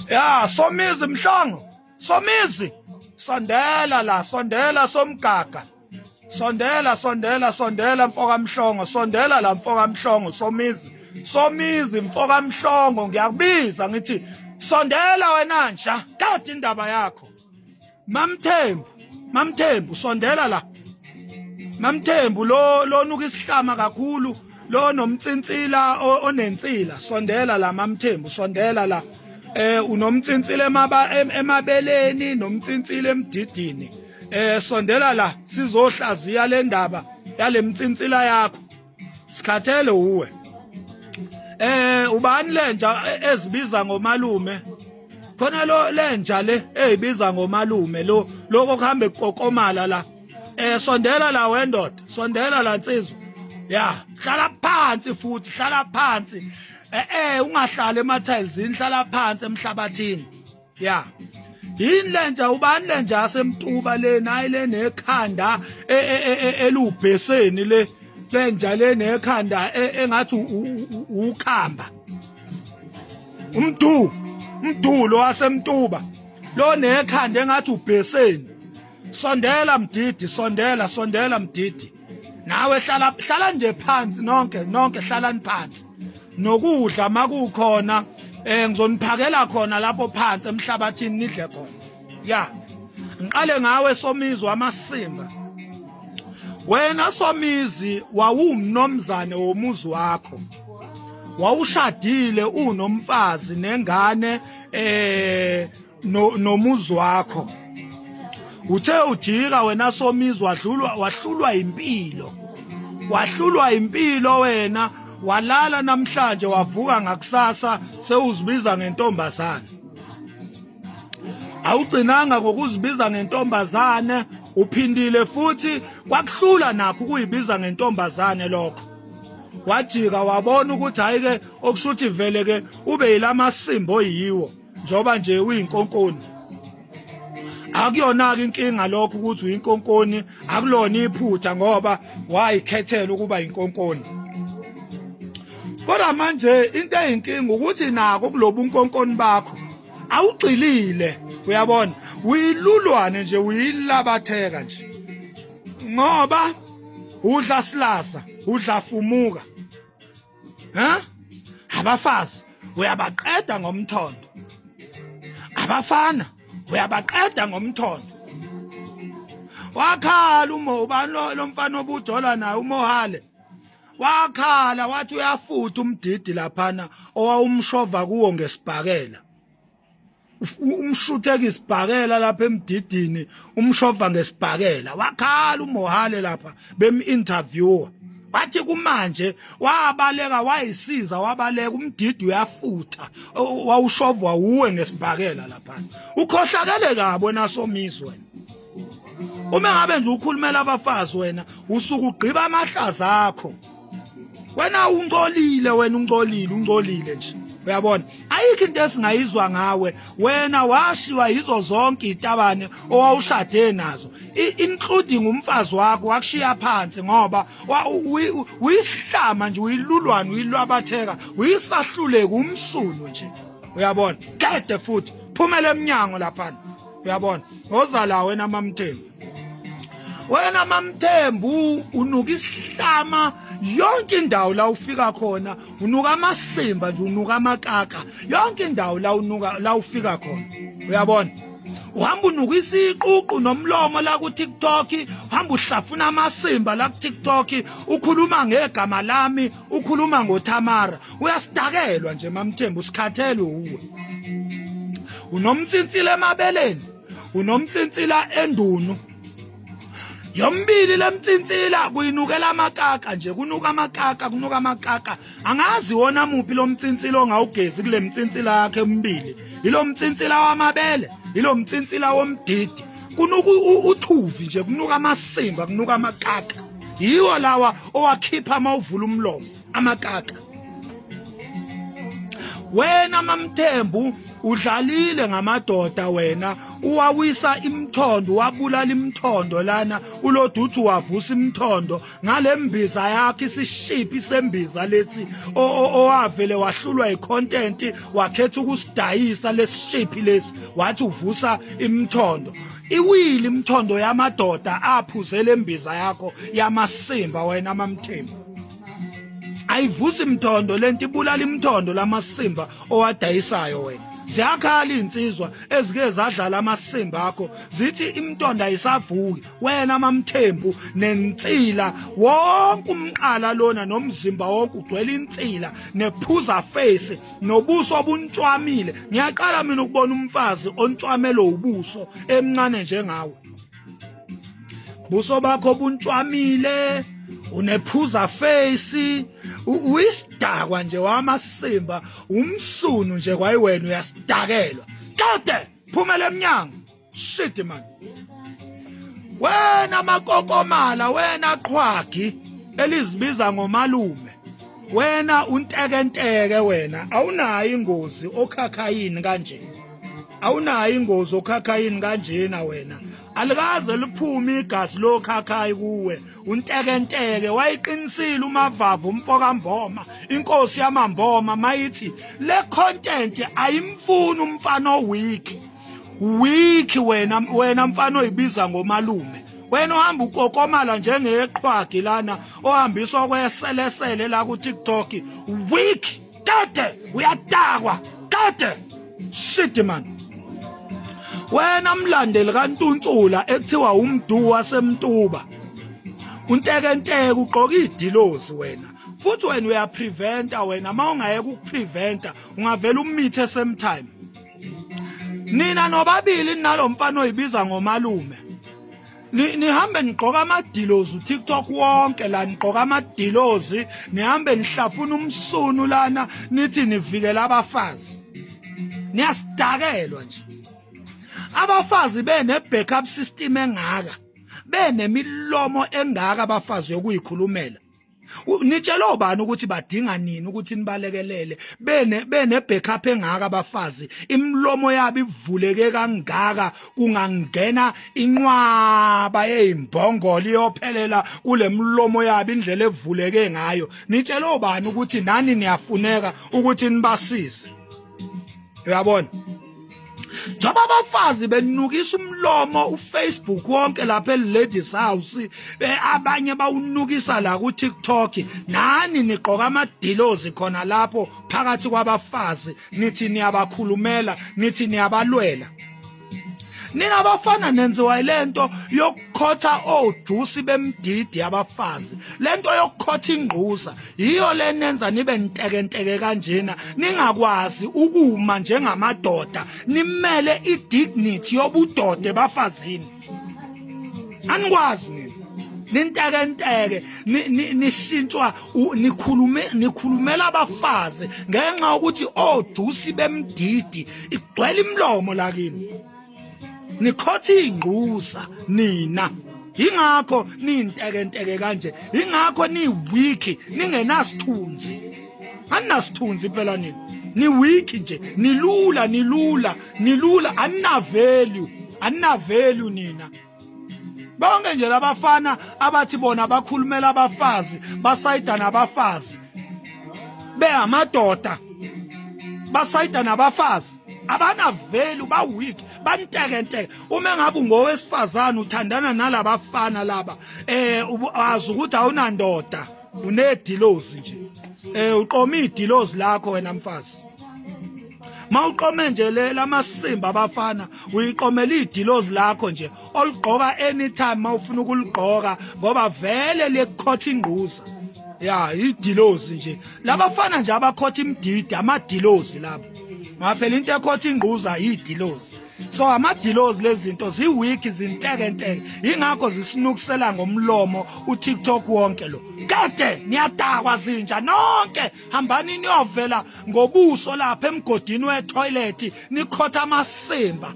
Ya Somizi Mhlongo, Somizi sondela la, sondela somgaga. Sondela, sondela, sondela mfoka Mhlongo, sondela la mfoka Mhlongo, Somizi. Somizi mfoka Mhlongo ngiyakubiza ngithi sondela wena nja, kade indaba yakho. Mamthembu, Mamthembu sondela la. Mamthembu lo lonuka isihlama kakhulu lo nomtsintsila onensila sondela la Mamthembu sondela la. Eh unomtsintsila emaba emabeleni nomtsintsila emdidini. Eh sondela la sizohlaziya le ndaba yalemtsintsila yakho. Sikhathele uwe. Eh ubani lenja ezibiza ngomalume? Khona lo lenja le ezibiza ngomalume lo lokho kuhambe kukokomala la. Eh sondela la wendoda, sondela la nsizwa. Ya, hlala phansi futhi, hlala phansi. Eh eh ungahlali emathayilzini, hlala phansi emhlabathini. Ya. Yini lenja ubani lenja asemtuba le nayi le nekhanda e, e, e, elubheseni le lenja le nekhanda engathi ukhamba. Umdu, umdu lo wasemtuba lo nekhanda engathi ubheseni. Sondela mdidi, sondela, sondela mdidi. Nawe hlala hlala nje phansi nonke nonke hlalani phansi. Nokudla makukhona eh ngizoniphakela khona lapho phansi emhlabathini nidle khona. Ya. Ngiqale ngawe Somizi wamasimba. Wena Somizi wawumnomzane womuzi wakho. Wawushadile unomfazi nengane eh nomuzi wakho uthe ujika wena Somizi wadlulwa wahlulwa impilo wahlulwa impilo wena walala namhlanje wavuka ngakusasa sewuzibiza ngentombazane awugcinanga ngokuzibiza ngentombazane uphindile futhi kwakuhlula nakho ukuyibiza ngentombazane lokho wajika wabona ukuthi hayi ke okushuthi vele ke ube yilamasimbo oyiwo njoba nje uyinkonkoni akuyona-ke inkinga lokho ukuthi uyinkonkoni akulona iphutha ngoba wayikhethela ukuba inkonkoni kodwa manje into eyinkinga ukuthi nako kulobu nkonkoni bakho awugxilile uyabona uyilulwane nje uyilabatheka nje ngoba udla silasa udla fumuka ha abafazi uyabaqeda ngomthondo abafana uyabaqeda ngomthondo wakhala umo ubani lo mfana obujola naye umohale wakhala wathi uyafutha umdidi laphana owawumshova kuwo ngesibhakela umshutheka isibhakela lapha emdidini umshova ngesibhakela wakhala umohale lapha bem-interviewer wathi kumanje wabaleka wayisiza wabaleka umdidi uyafutha wawushovwa wuwe ngesibhakela lapha ukhohlakele kabi wena Somizi wena uma ngabe nje ukhulumela abafazi wena usuke ugqiba amahlaza akho wena ungcolile wena ungcolile ungcolile nje uyabona ayikho into esingayizwa ngawe wena washiwa yizo zonke izitabane owawushade nazo including umfazi wakho wakushiya phansi ngoba uyisihlama nje uyilulwane uyilwabatheka uyisahluleka umsunu nje uyabona kede futhi phumela emnyango laphana uyabona woza la wena mamthembu wena mamthembu unuka isihlama yonke indawo la ufika khona unuka amasimba nje unuka amakaka yonke indawo la unuka la ufika khona uyabona uhamba unuka isiququ nomlomo la ku TikTok uhamba uhlafuna amasimba la ku TikTok ukhuluma ngegama lami ukhuluma ngoThamara uyasidakelwa nje mamthembu usikhathele uwe unomtsintsila emabeleni unomtsintsila endunu yombili lemtsintsila kuyinukela amakaka nje kunuka amakaka kunuka amakaka angazi wona muphi lo mtsintsila ongawugezi kule mtsintsila yakhe emibili ilo mtsintsila wamabele ilo mtsintsila womdidi kunuka uthuvi nje kunuka amasimba kunuka amakaka yiwo lawa owakhipha mawuvula umlomo amakaka wena mamthembu Udlalile ngamadoda wena, uwawisa imthondo, wabulala imthondo lana, uloduthi wavusa imthondo ngalembiza yakho, isishiphi sembiza lesi owavele wahlulwa icontent, wakhetha ukusidayisa lesishiphi lesi, wathi uvusa imthondo. Iwili imthondo yamadoda aphuze lembiza yakho yamasimba wena mamthembu. Ayivusi imthondo lento, ibulala imthondo lamasimba owadayisayo wena. Ziyakhala insizwa ezike zadlala amasimba akho, zithi imtondo ayisavuki wena mamthembu, nensila wonke umqala lona nomzimba wonke ugcwele insila nephuza face nobuso obuntshwamile. Ngiyaqala mina ukubona umfazi ontshwamelo ubuso emncane njengawe. Buso bakho buntshwamile, unephuza face, uyisidakwa nje wamasimba, umsunu nje kwayiwena, uyasidakelwa. Kade phumela emnyango, shit man. Wena makokomala, wena qhwagi elizibiza ngomalume, wena untekenteke wena, awunayo ingozi okhakhayini kanje, awunayo ingozi okhakhayini kanjena wena, alikaze liphume igazi lokhakhayi kuwe, untekenteke. Wayiqinisile umavavu umfokamboma, inkosi yamamboma, mayithi le content ayimfuni umfana oweak weak. Wena, wena mfana oyibiza ngomalume, wena uhamba ukokomala njengeqhwagi lana ohambiswa kweselesele la ku TikTok, weak kade uyadakwa kade, shit man. Wena mlandeli kaNtuntsula ekuthiwa umdu wasemtuba, untekenteke, ugqoka idilozi wena, futhi wena uyapreventa wena. Mawungayeka ukupreventa ungavela umithe same time. Nina nobabili nalomfana oyibiza ngomalume, nihambe nigqoka amadilozi uTikTok wonke la, nigqoka amadilozi, nihambe nihlafuna umsunu lana, nithi nivikela abafazi. Niyasidakelwa nje. Abafazi bene backup system engaka, benemilomo engaka abafazi yokuyikhulumela, nitshela obani ukuthi badinga nini ukuthi nibalekelele? Bene backup engaka abafazi, imilomo yabo ivuleke kangaka, kungangena inqwaba yezimbongolo iyophelela kule mlomo yabo, indlela evuleke ngayo. Nitshela obani ukuthi nani niyafuneka ukuthi nibasize? Uyabona, njengoba abafazi benukisa umlomo uFacebook wonke lapha eLadies House, abanye bawunukisa la ku TikTok, nani nigqoka amadilozi khona lapho phakathi kwabafazi, nithi niyabakhulumela, nithi niyabalwela. Nina abafana nenziwa lento yokukhotha ojusi bemdidi abafazi, lento yokukhotha ingquza yiyo lenenza nibe ntekenteke kanjena, ningakwazi ukuma njengamadoda nimele idignity yobudoda ebafazini. Anikwazi nina, nintekenteke, nishintshwa, nikhulume, nikhulumela abafazi ngenxa yokuthi ojusi bemdidi igcwele imilomo lakini, nikhotha ingquza nina. Ingakho nintekenteke kanje, ingakho ni weak, ningenasithunzi, aninasithunzi phela nina, ni weak nje, nilula, nilula, nilula, anina value, anina value nina. Bonke nje labafana abathi bona bakhulumela abafazi, basayida nabafazi, beyamadoda basayida nabafazi, abana value, ba weak, bantekenteke. Uma ngabe ungowesifazane uthandana nalabafana laba, azi ukuthi awunandoda, unedilozi nje, uqoma idilozi lakho wena mfazi. Mawuqome nje le lamasimba abafana, uyiqomela idilozi lakho nje oligqoka anytime mawufuna ukuligqoka, ngoba vele lekukhotha ingquza ya idilozi nje. Labafana nje abakhotha imdidi, amadilozi labo, ngoba phela into ekhotha ingquza idilozi. So amadilozi lezinto ziweak, zintekenteke, ingakho zisinukisela ngomlomo uTikTok wonke lo. Kade niyadakwa zinja nonke, hambani niyovela ngobuso lapha emgodini wetoilet, nikhotha amasimba.